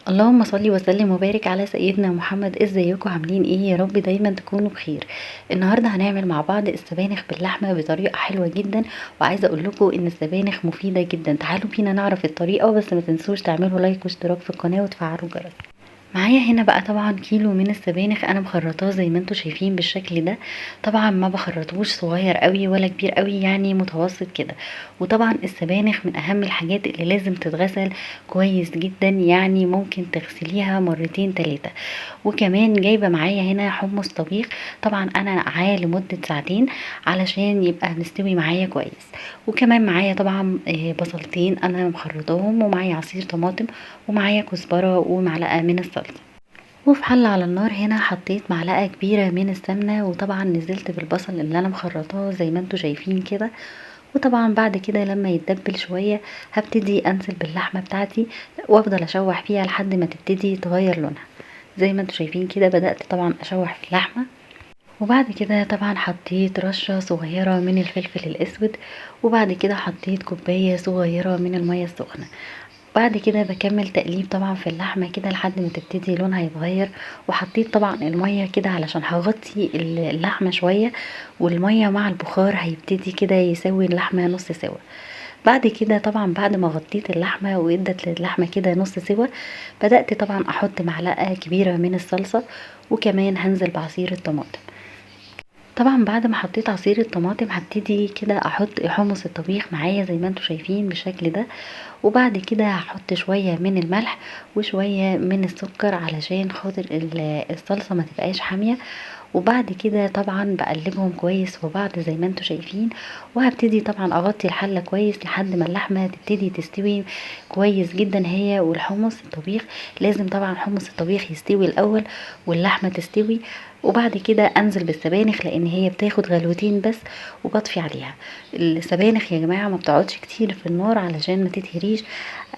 اللهم صل وسلم وبارك على سيدنا محمد. ازيكم عاملين ايه؟ يا رب دايما تكونوا بخير. النهارده هنعمل مع بعض السبانخ باللحمه بطريقة حلوة جدا، وعايزه اقول لكم ان السبانخ مفيدة جدا. تعالوا بينا نعرف الطريقة، بس ما تنسوش تعملوا لايك واشتراك في القناة وتفعلوا الجرس. معايا هنا بقى طبعا كيلو من السبانخ انا مخرطاه زي ما انتم شايفين بالشكل ده. طبعا ما بخرطوش صغير قوي ولا كبير قوي، يعني متوسط كده. وطبعا السبانخ من اهم الحاجات اللي لازم تتغسل كويس جدا، يعني ممكن تغسليها مرتين تلاتة. وكمان جايبه معايا هنا حمص طبيخ، طبعا انا نقعاه لمدة ساعتين علشان يبقى مستوي معايا كويس. وكمان معايا طبعا بصلتين انا مخرطاهم، ومعايا عصير طماطم، ومعايا كزبره ومعلقة من الصلصه. وفي حله على النار هنا حطيت معلقه كبيرة من السمنة، وطبعا نزلت بالبصل اللي انا مخرطاه زي ما انتم شايفين كده. وطبعا بعد كده لما يتدبل شوية هبتدي انزل باللحمه بتاعتي وافضل اشوح فيها لحد ما تبتدي تغير لونها زي ما انتم شايفين كده. بدات طبعا اشوح في اللحمة، وبعد كده طبعا حطيت رشه صغيرة من الفلفل الاسود، وبعد كده حطيت كوباية صغيرة من المية السخنة. بعد كده بكمل تقليب طبعا في اللحمة كده لحد ما تبتدي لونها يتغير. وحطيت طبعا المية كده علشان هغطي اللحمة شوية، والمية مع البخار هيبتدي كده يسوي اللحمة نص سوا. بعد كده طبعا بعد ما غطيت اللحمة وادت للحمه كده نص سوا، بدات طبعا احط معلقه كبيرة من الصلصه، وكمان هنزل بعصير الطماطم. طبعا بعد ما حطيت عصير الطماطم هبتدي كده احط حمص الطبيخ معايا زي ما انتم شايفين بالشكل ده. وبعد كده هحط شوية من الملح وشوية من السكر علشان خاطر الصلصه ما تبقاش حامية. وبعد كده طبعا بقلبهم كويس في بعض زي ما انتم شايفين. وهبتدي طبعا اغطي الحلة كويس لحد ما اللحمة تبتدي تستوي كويس جدا هي والحمص الطبيخ. لازم طبعا حمص الطبيخ يستوي الاول واللحمة تستوي، وبعد كده انزل بالسبانخ لان هي بتاخد غلوتين بس وبطفي عليها. السبانخ يا جماعة ما بتقعدش كتير في النار علشان ما تتهريش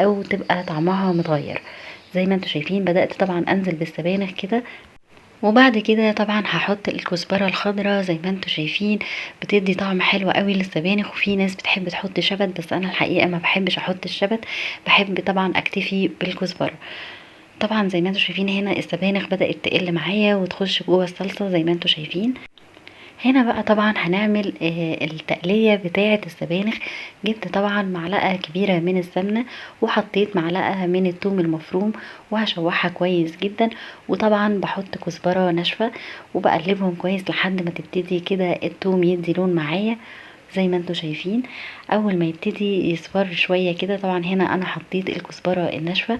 او تبقى طعمها متغير. زي ما انتم شايفين بدات طبعا انزل بالسبانخ كده. وبعد كده طبعا هحط الكزبره الخضراء زي ما انتم شايفين، بتدي طعم حلو قوي للسبانخ. وفي ناس بتحب تحط شبت، بس انا الحقيقة ما بحبش احط الشبت، بحب طبعا اكتفي بالكزبره. طبعا زي ما انتم شايفين هنا السبانخ بدات تقل معايا وتخش جوه الصلصه زي ما انتم شايفين. هنا بقى طبعا هنعمل التقلية بتاعة السبانخ. جبت طبعا معلقة كبيرة من السمنة، وحطيت معلقة من الثوم المفروم، وهشوحها كويس جدا. وطبعا بحط كزبرة ناشفة وبقلبهم كويس لحد ما تبتدي كده الثوم يدي لون معايا زي ما انتم شايفين. اول ما يبتدي يصفر شوية كده طبعا هنا انا حطيت الكزبرة الناشفة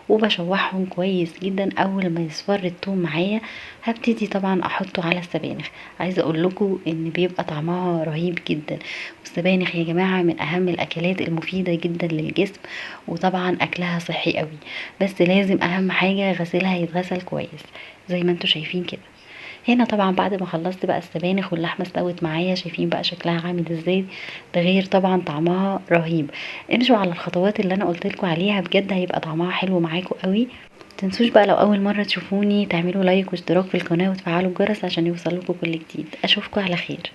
وبشوحهم كويس جدا. اول ما يصفر الثوم معايا هبتدي طبعا احطه على السبانخ. عايزه اقول لكم ان بيبقى طعمها رهيب جدا. والسبانخ يا جماعة من اهم الاكلات المفيدة جدا للجسم، وطبعا اكلها صحي قوي، بس لازم اهم حاجة غسلها يتغسل كويس زي ما انتم شايفين كده. هنا طبعا بعد ما خلصت بقى السبانخ واللحمة استوت معايا، شايفين بقى شكلها عامل ازاي، ده غير طبعا طعمها رهيب. امشوا على الخطوات اللي انا قلت لكم عليها، بجد هيبقى طعمها حلو معاكم قوي. متنسوش بقى لو اول مرة تشوفوني تعملوا لايك واشتراك في القناة وتفعلوا الجرس عشان يوصلكم كل جديد. اشوفكم على خير.